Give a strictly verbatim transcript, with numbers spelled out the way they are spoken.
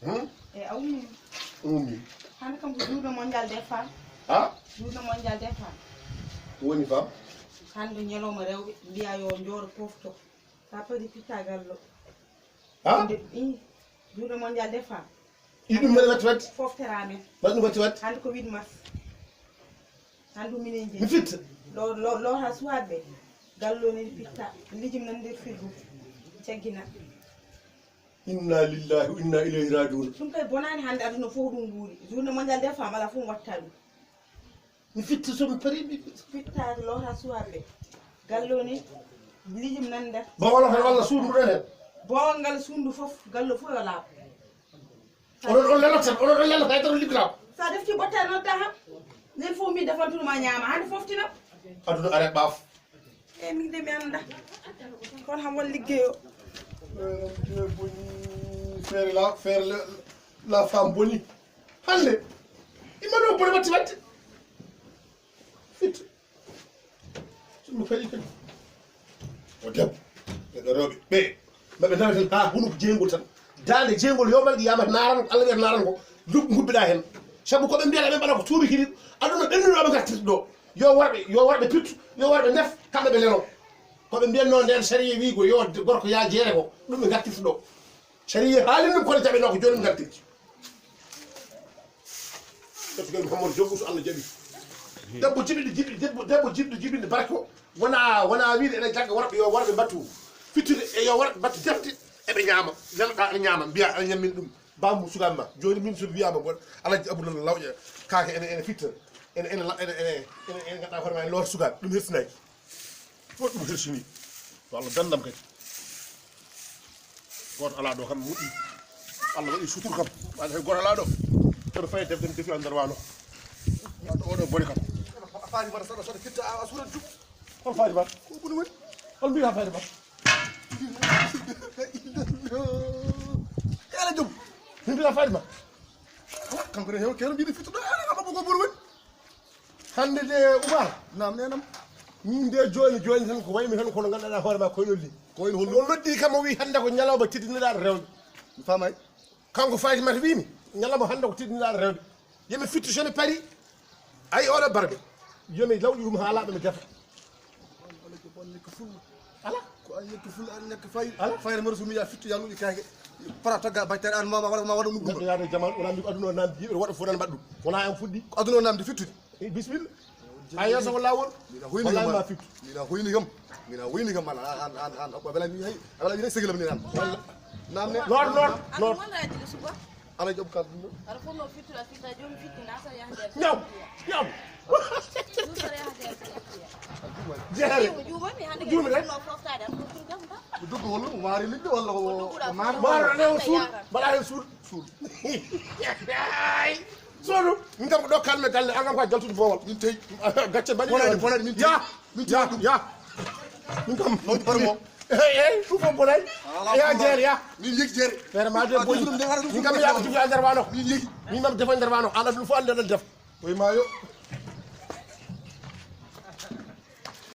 Hmm? E a ummi. Ummi. Hannde kam ko journée mondiale des femmes. Ha? Journée mondiale des femmes. Ko woni femme? Hannde ñalawma rewɓe mbiya yo njooɗo pofto. Sa pari pittagal lo. Ha? Nde, i, journée mondiale des femmes. Iɗum mbaɗa watti watti? Foftera men. Mbaɗa ɗum watti watti? Hannde ko huit mars. Hannde minen jeyi. Mi fitta. Lo, lo, lo ha suwaɓe. Gallo nen pitta. Lijim nan nder firgo. Caggina. Inna lillahi wa inna ilayhi rajiun. Ɗum kay bonani hannde aduna fof ɗum nguuri. Journée mondiale des femmes ala fof watta ɗum. Mi fitta so mi pari mi. Fitta lo ha suwaɓe. Gallo ni. Lijim nan nder. Ba wala tan walla suudu ɗon hen. Bowal ngal suudu fof. Gallo fof yo laaɓ. Onon on lelata tan, onon on lelata, hay tan on liggotaako. Sa defti ɓottaade nodda ham. Nden fof mi defantuno ma ñaama. Hannde foftina. Aduna are ɓaaf. E min de mi annda. Kono ham won liggeyo. Feere la, feere la, la femme boni. Hannde. Imano boni watti watti. Fit. Ɗum no fayi kadi. O debbo. Ɓe ɗo rewɓe. Ɓe. Maɓe nawa tan haa hunuko jeygol tan. Daande jeygol yowmal qiyamata naran, Allah wiyata naran ko. Lub-, ngubbiɗa hen. Sabu ko ɓe mbiyata ɓe mbaɗa ko tuubi kiri. Aduna ɓennuɗo ɓe ngartirta ɗo. Yo worɓe, yo worɓe pittu, yo worɓe nef, kamɓe ɓe lelo. Ko ɓe mbiyanno nden sariya wi ko yo gorko ya jeere ko. Ɗum ɓe ngartirta ɗo. Sariya haalin ɗum kono jaɓe no ko joni ngartirta. Ƴettude Mouhamadou Diop so Allah jaɓi. Debbo jibiɗo jibiɗo debbo, debbo jibiɗo jibinde barke o. Wona, wona wiide ene jagga worɓe yo worɓe mbattu. Fittude e yo worɓe mbattu defte eɓe ñaama. Lelɗa aɗa ñaama mbiya aɗa ñammin ɗum. Bammu sukaɓe ma. Joni min so wiyama bon Alhaji Abdoulaye Lawƴa kake ene, ene fitta. Ene, ene, ene, ene, ene, ene gadda hoore ma e loota sukaɓe. Ɗum hersinaki. Fof ɗum hersini. Yo Allah dandam kadi. Gooto alaa ɗo kam moƴƴi. Allah waɗi sutur kam. Waɗi hay gooto alaa ɗo. Kono fayi defde mi defi nder wano. Waɗa oɗo bone kam. A faari mbaɗa saɗa saɗa fitta a surat dum. Hol faari mbaɗa? Ko buni woni? Hol mbiya faari mbaɗa? Kala jom. Min mbiya faari mbaɗa? Kanko ne hew kero mbiɗa fittuɗo ala kam ko buni woni? Hannde de Oumar. Naam, nenam. Min de jooni, jooni tan ko waymi tan kono nganndanɗaa hoore ma koynol ni. Ko wayno holno? O noddi kam o wi hannde ko ñalawma teddiniraaɗo rewɓe. Mi faamay. Kanko Fatimata wimi ñalawma hannde ko teddiniraaɗo rewɓe. Yomi fittu so mi pari. Ay oɗo barbe. Yomi lawƴi ɗum haa laaɓa mi defa. Wala ko bonne ko fullo. Ala. Ko an yetto fullo an nekk fayda. Ala. Fayda mara so mi ya fittu ya luɗi kake. Para tagga baytere an mama wala ma wala ɗum. Neɗɗo yaade jaman wala mi aduna namdi waɗa fof nan mbaɗɗum. Wona en fuɗɗi. Ko aduna namdi fittude. Eh, bismillah. A yeeso ko laawol. Mina hoyni kam. Wallahi ma fittu. Mina hoyni kam. Mina hoyni kam ala an an an ko bela mi hay. Ala mi segla mi nan. Walla. Namne. Noor noor noor. Ala job ka dum. Ara fof no fittuɗa fitta joom fittina sa yahde. Ñaw. Ñaw. Jeere. Juumi rek. Duggo walla o maari liɗɗo walla o maari. Maaro ne o suul. Mbaɗa heen suul. Suul. Soodu. Min kam ko ɗo kalme dalle an kam ko jaltude boowal. Min tey. Gacce mbaɗi. Bonani bonani min tey. Ya. Min tey. Ya. Min kam. Mawɗi barmo. Hey hey ɗum fof bonani. Ya jeere ya. Min yek jeere. Feere ma de boni. Min kam mi yaɓa tufi a nder wano. Min yek. Min mam defa nder wano. Ala ɗum fof ande ɗon def. Koye maayo.